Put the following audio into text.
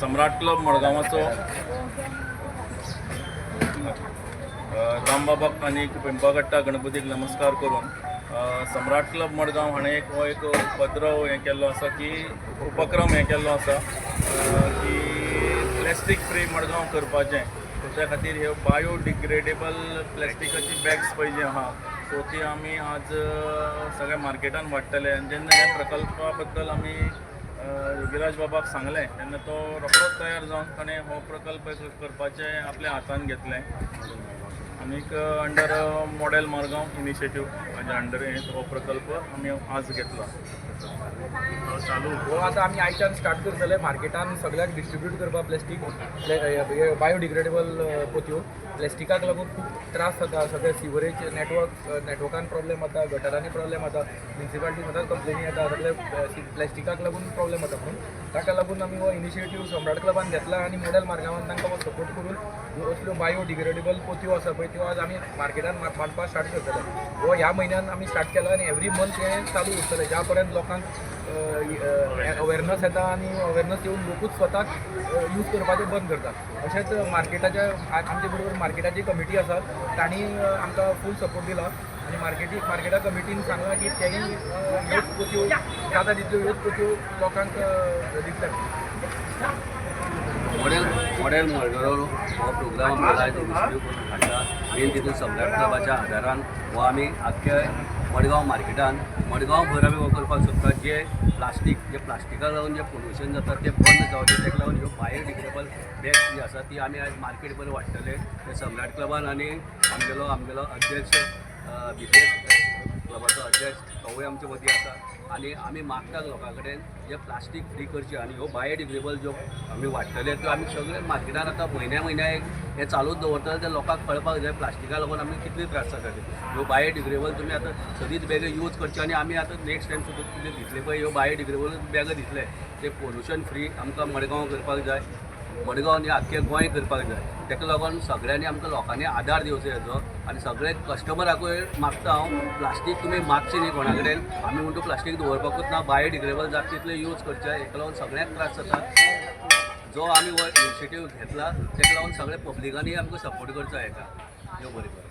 सम्राट club मडगांवाचो रामबाबाक आनी पिंपळगट्टा गणपतीक नमस्कार करून सम्राट क्लब मडगांव हाणें एक हो एक उपद्रव हें केल्लो आसा की उपक्रम हें केल्लो आसा की प्लॅस्टीक फ्री मडगांव करपाचें. त्या खातीर ह्यो बायोडिग्रेडेबल प्लॅस्टिकाची बॅग्स पळय जी आहा, सो ती आमी आज सगळ्या मार्केटान वाडटले. आनी जेन्ना ह्या प्रकल्पा बद्दल आमी योगीराज बाबाक सांगलें तेन्ना तो रोखडोच तयार जावन ताणें हो प्रकल्प करपाचें आपल्या हातान घेतलें. आनीक अंडर मॉडेल मारगांव इनिशिएटीव हाज्या अंडर हो प्रकल्प आमी आज घेतला चालू. हो, आतां आमी आयच्यान स्टार्ट करतले मार्केटान सगळ्याक डिस्ट्रीब्यूट करपाक प्लॅस्टीक बायोडिग्रेडेबल पोतयो. प्लॅस्टिकाक लागून खूब त्रास जाता. सगळे सिवरेज नेटवर्क, नेटवर्कान प्रॉब्लेम जाता, गटरांनी प्रॉब्लेम जाता, म्युनिसिपालिटी सदांच कंप्लेनी येता. सगळे प्लॅस्टिकाक लागून प्रॉब्लेम जाता. म्हणून ताका लागून आमी हो इनिशिएटीव सम्राट क्लबान घेतला आनी मॉडेल मारगांवान तांकां हो सपोर्ट करून ह्यो असल्यो बायोडिग्रेडेबल पोतयो आसा पळय, त्यो आज आमी मार्केटान मांडपाक स्टार्ट करतले. हो ह्या म्हयन्यान आमी स्टार्ट केला आनी एवरी मंथ हें चालू उरतलें, ज्या पर्यंत लोकांक अवेरनस येता आनी अवेरनस येवन लोकूच स्वताक यूज करपाचें बंद करता. तशेंच मार्केटाच्या आमचे बरोबर मार्केटाची कमिटी आसा, तांणी आमकां फूल सपोर्ट दिला आनी मार्केटा कमिटीन सांगलां की तेणी ह्योच पोतयो, जाता तितल्यो ह्योच पोतयो लोकांक दितले. मॉडेल मॉडेल मडगांव हो प्रोग्राम आमकां आयज इनिशिएटीव करून हाडटा. मेन तितून सम्राट क्लबाच्या आदारान हो आमी आख्खे मडगांव मार्केटान, मडगांव भर आमी हो करपाक सोदता. जे प्लास्टीक, जे प्लास्टिकाक लागून जें पोल्युशन जाता तें बंद जावचें. ताका लागून ह्यो बायोडिग्रेडेबल बॅग्स जी आसा ती आमी आयज मार्केट भर वाडटले. ते सम्राट क्लबान आनी आमगेलो अध्यक्ष, बीपीएस क्लबाचो अध्यक्ष, तोवूय आमचे मदीं आसा. आनी आमी मागतात लोकां कडेन जे प्लास्टीक फ्री करचें आनी ह्यो बायोडिग्रेडेबल ज्यो आमी वाडटले त्यो आमी सगळे मार्केटान आतां म्हयन्या म्हयन्या एक हें चालूच दवरतले. ते लोकांक कळपाक जाय प्लास्टिका लागून आमी कितले त्रास जाता ते. ह्यो बायोडिग्रेडेबल तुमी आतां सदींच बॅगां यूज करच्यो आनी आमी आतां नेक्स्ट टायम सुद्दां कितें दितले पळय, ह्यो बायोडिग्रेडेबल बॅगां दितले. ते पोल्युशन फ्री आमकां मडगांव करपाक जाय, मडगांव न्ही, आख्खें गोंय करपाक जाय. ताका लागून सगळ्यांनी आमकां लोकांनी आदार दिवचो हेजो. आनी सगळे कस्टमराकूय मागता हांव, प्लास्टीक तुमी मागचें न्ही कोणा कडेन. आमी म्हणटा प्लास्टीक दवरपाकूच ना, बायोडिग्रेडेबल जाता तितलें यूज करचें. हेका लागून सगळ्यांक त्रास जाता. जो आमी हो इनिशिएटीव घेतला ताका लागून सगळे पब्लिकांनी आमकां सपोर्ट करचो हेका. देव बरें करूं.